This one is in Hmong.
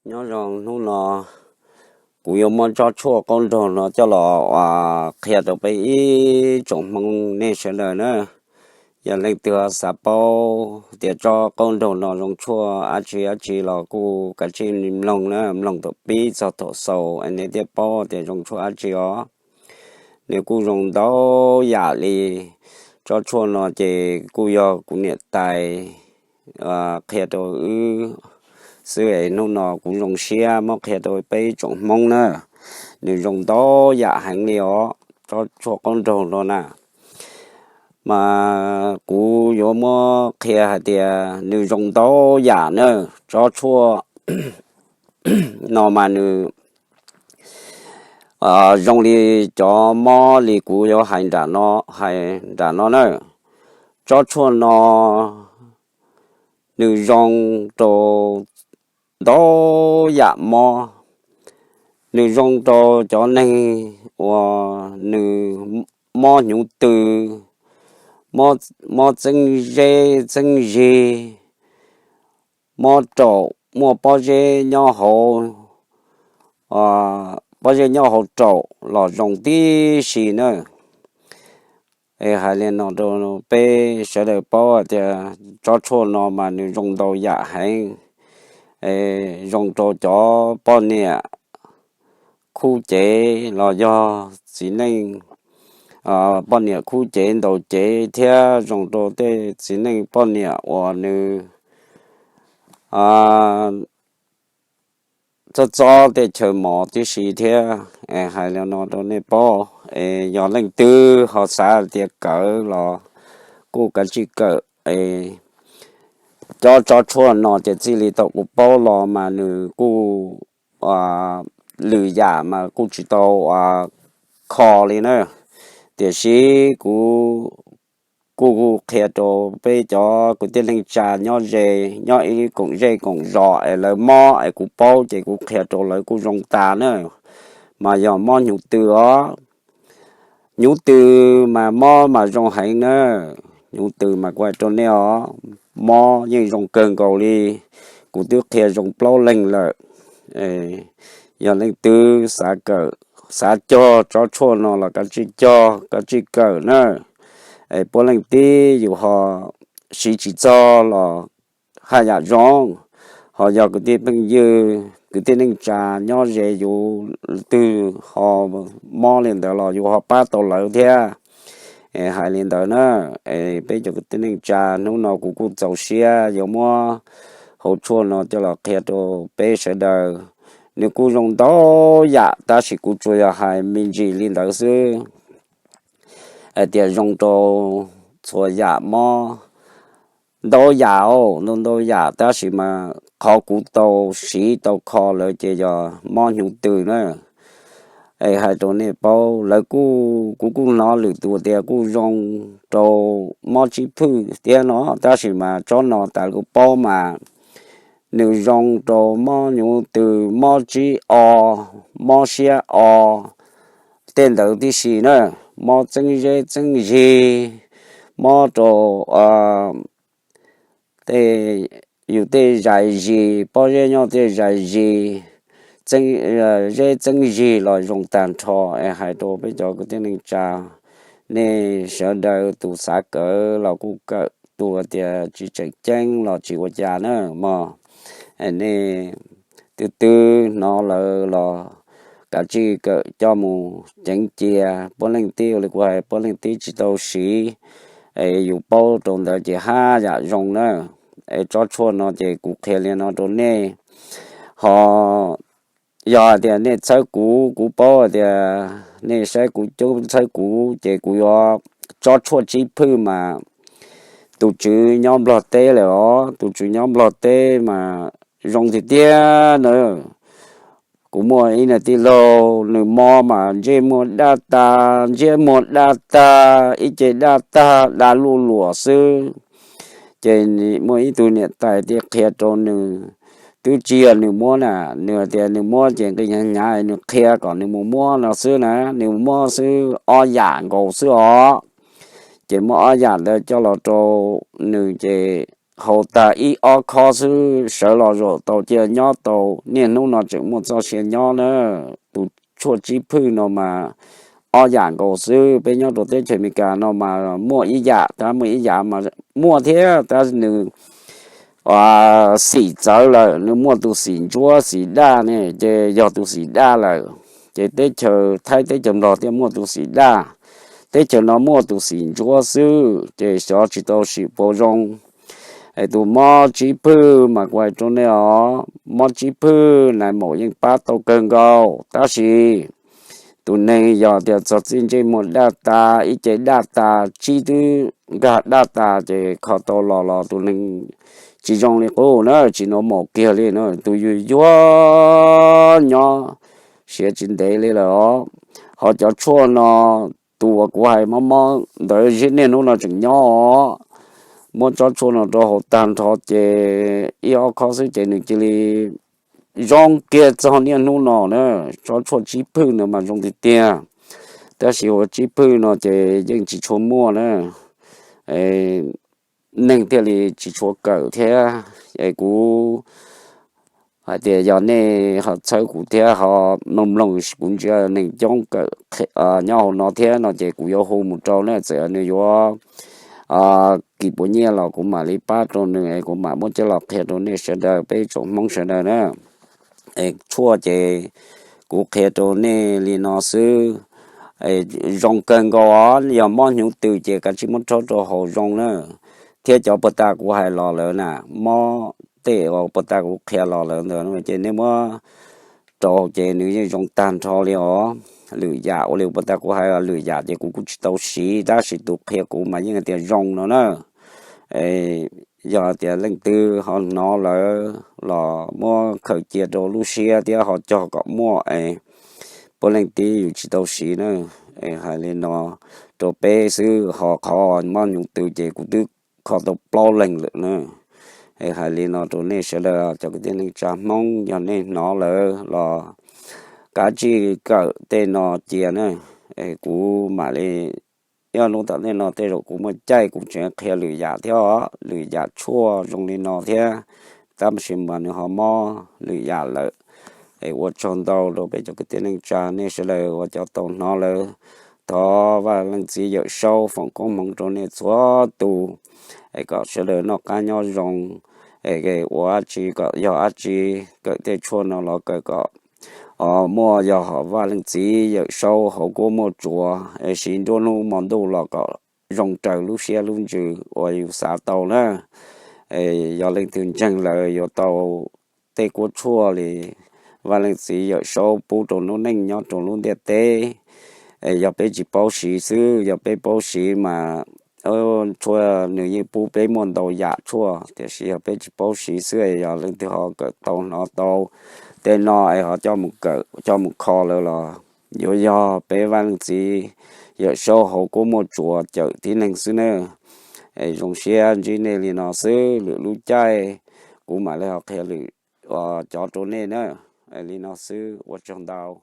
Nyob zoo hnub no, kuv yuav muab tsob tshuaj qaub nraug no coj los qhia rau peb ib tsoom Hmoob nej sawv daws na. Yog leej twg xav paub tias tsob qaub nraug no zoo tshuaj dab tsi dab tsi los kuj kav tsij mloog na, mloog thaum pib txog thaum xaus nej thiaj paub tias zoo tshuaj dab tsi os. Nws kuj zoo ntau yam li. Tsob tshuaj no ces kuj yog kuv niam tais qhia rau wb xwb es hnub no kuv zoo siab muab qhia rau peb ib tsoom Hmoob na. Nws zoo ntau yam heev li os, tsob tshuaj qaub nraug no na. Mas kuv yuav muab qhia hais tias nws zoo ntau yam na. Tsob tshuaj no mas nws zoo li cov mob li kuv yuav hais nram no, hais nram no na. Tsob tshuaj no nws zoo rau ntau yam mob. Nws zoo rau cov neeg uas nws mob hnyuv tws, mob txeeb zeb txeeb zig, mob raum, muaj pob zeb nyob hauv, pob zeb nyob hauv raum los zoo tib si na. Es hais li no rau peb sawv daws paub tias tsob tshuaj no mas nws zoo ntau yam heev. Zoo rau cov poj niam khub cev los yog txiv neej, poj niam khub cev ntaus cev thiab zoo rau tej txiv neej poj niam uas nws txob txob tej chaw mos tib si thiab. Hais li no rau nej paub, yog leej twg ho xav tias kawm los kuj kav tsij kawm. Cov tsob tshuaj no ces txij li thaum kuv paub los mas nws kuj lwm yam mas kuj tsis tau kho li na. Tiam sis kuv kuj qhia rau peb cov kwv tij neej tsa nyob ze, nyob ib koom zej koom zos es lawv mob es kuv paub ces kuv qhia rau lawv kuj zoo tas na. Mas yog mob hnyuv tws os, hnyuv tws mas mob mas zoo heev na. Hnyuv tws mas kuv hais rau nej os, mob yeej zoo kawg nkaus li. Kuv twb qhia zoo plaub leeg lawm. Yog leej twg xav kawm, xav cog tsob tshuaj no los kav tsij cog, kav tsij kawm na. Es puav leej tib yus ho siv tsis txog los haj yam zoo. Ho yog kwv tij phooj ywg, kwv tij neej tsa nyob ze yus twg ho mob li ntawd los yus ho pab tau lawv thiab. Hais li ntawd na, peb cov kwv tij neej tsa hnub no kuv kuj txaus siab yuav muab hauv tshuaj no coj los qhia rau peb sawv daws. Nws kuj zoo ntau yam tab sis kuv tsuas yog hais me ntsis li ntawd xwb. Hais tias zoo rau txhua yam mob, ntau yam, ntau ntau yam tab sis mas qhov kuv tau siv tau kho lawm ces yog mob hnyuv tws na. Es hais rau nej paub, lawv kuj, kuv kuj hnov lwm tus tias kuj zoo rau mob tsib phwj thiab no, tab sis mas tsob no tas li kuv paub mas nws zoo rau mob hnyuv tws, mob tsib o, mob siab o, tej ntawd tib si na, mob txeeb zeb txeeb zig, mob rau tej, yus tej zais zis, pob zeb nyob tej zais zis, zeb txeeb zig los zoo tag nrho. Es hais rau peb cov kwv tij neej tsa, nej sawv daws tus xav kawm los kuj kawm, tus tias tsis tseem ceeb los tsis ua cas na mog. Nej twb twb hnov lawm los kav tsij kawm coj mus ceev cia. Puav leej tib ua li kuv hais, puav leej tib tsis tau siv, es yus paub rau ntawd ces haj yam zoo na. Es tsob tshuaj no ces kuv qhia li no rau nej. Ho yog hais tias nej txhawb kuv, kuv paub hais tias nej saib kuv cub txhawb kuv ces kuv yuav, tsob tshuaj tsib phwj mas tus tswv nyob Nplog teb lawm os, tus tswv nyob Nplog teb mas zoo tiag tiag na. Kuv muaj ib niag tij laug nws mob mas ntsej muag daj tas, ntsej muag daj tas, ib ce daj tag, daj luj luam xwb. Ces muaj ib tug niam tais thiaj qhia rau nws, twb tsis yog nws muab na, nws tias nws muab ces nqi hnyav hnyav nws qhia kom nws mus muab no xwb na, nws muab xwb ob yam nkaus xwb os. Ces muab ob yam ntawd coj los rau nws ces haus tag ib ob khob xwb sawv los zaum tau cia nyob tau, niaj hnub no tseem muaj txoj sia nyob na. Tus tshuaj tsib phwj no mas ob yam nkaus xwb, peb nyob rau teb chaws Amelikas no mas muaj ib yam, tab muaj ib yam mas muaj thiab, tab nws xim txawv lawm, nws muaj tus xim ntsuab xim daj ne, ces yog tus xim daj lawm. Ces teb chaws Thaib teb chaws Nplog thiaj muaj tus xim daj, teb chaws no muaj tus xim ntsuab xwb, ces xyov tsis tau sim puas zoo. Es tus mob tsib phwj mas kuv hais rau nej os, mob tsib phwj nais maum yeej pab tau kawg nkaus, tab sis tus neeg yog tias txog txij ntsej muag daj tas, ib ce daj tas, tsib twb nkag daj tas, ces kho tau los los tus neeg tsis zoo li qub na, tsis nov maum kiag li na, tus yuag yuag nyob siav tsis ntev li lawm os. Ho cov tshuaj no, tus uas kuv hais mob mob ntawd niaj hnub no tseem nyob os. Muab tsob tshuaj no rau haus tag nrho ces ib ob khob xwb ces nws cia li zoo kiag txog niaj hnub no na. Tsob tshuaj tsib phwj no mas zoo tiag tiag, tab sis ua tsib phwj no ces yeej tsis tshua muaj na, neeg thiaj li tsis tshua kawm thiab. Es kuv hais tias yog nej ho txhawb kuv thiab ho mloog mloog, kuv ntsia neeg coob kawm nyob hauv no thiab no ces kuv yuav hu mus rau na, txawm nws yuav kis puas nyiaj los kuv mam li pab rau nws, kuv mam muab coj los qhia rau nej sawv daws, peb tsoom Hmoob sawv daws na. Es tshuaj ces kuv qhia rau nej li no xwb, zoo kawg nkaus os. Yog mob hnyuv tws ces kav tsij muab rhaub rau haus zoo na. Thiab cov puag ta kuv hais los lawm na, mob tej uas puag ta kuv qhia los lawm ntawd ces nej muab rau ces nws yeej zoo tag nrho li os. Lwm yam ua li puag ta kuv hais lwm yam ces kuv kuj tsis tau siv, tab sis tus qhia kuv mas yeej hais tias zoo no na. Yog tias leej twg ho hnov lawm los muab khaws cia rau lub siab thiab ho cog kom muaj es puav leej tib yus tsis tau siv na. Es hais li no rau peb xwb, ho qhov mob hnyuv tws ces kuv twb kho tau plaub leeg lawm na. Es hais li no rau nej sawv daws cov kwv tij neej tsa Hmoob, yog nej hnov lawm los kav tsij kawm tej no cia na. Kuv mam li, ib hnub tom ntej no tej zaum kuv muaj caij kuv tseem qhia lwm yam thiab, lwm yam tshuaj zoo li no thiab, tab sis mas nws ho mob lwm yam lawm. Es ua tsaug ntau rau peb cov kwv tij neej tsa nej sawv daws uas cov tau hnov lawm. Thov Vaj Leej Txiv Yawm Saub foom koob hmoov rau nej txhua tus, es kom sawv daws noj qab nyob zoo, es ua dab tsi kom yog dab tsi, kawm tej tshuaj no los kawm kom muaj yog Vaj Leej Txiv Yawm Saub hauv kuab muaj tsuav, es siv nruab hnub hmo ntuj los kom zoo raws lub siab lub ntsws uas yus xav tau na. Yog leej twg ntseeg lawm yuav tau tej kuab tshuaj li Vaj Leej Txiv Yawm Saub pub rau noob neej nyob rau lub ntiaj teb. Yog peb tsis paub siv xwb, yog peb paub siv mas tshuaj nws yeej pub peb muaj ntau yam tshuaj, tiam sis yog peb tsis paub siv xwb, yog leej twg ho kawm tau hnov tau tej no es ho coj mus kho lawm los yuav yog peb Vaj Leej Txiv Yawm Saub hauv kuab muaj tsuav cawm tib neeg xwb na. Es zoo siab ntsib nej li no xwb, lwm lub caij kuv mam li ho qhia lwm cov rau nej na. Li no xwb, ua tsaug ntau.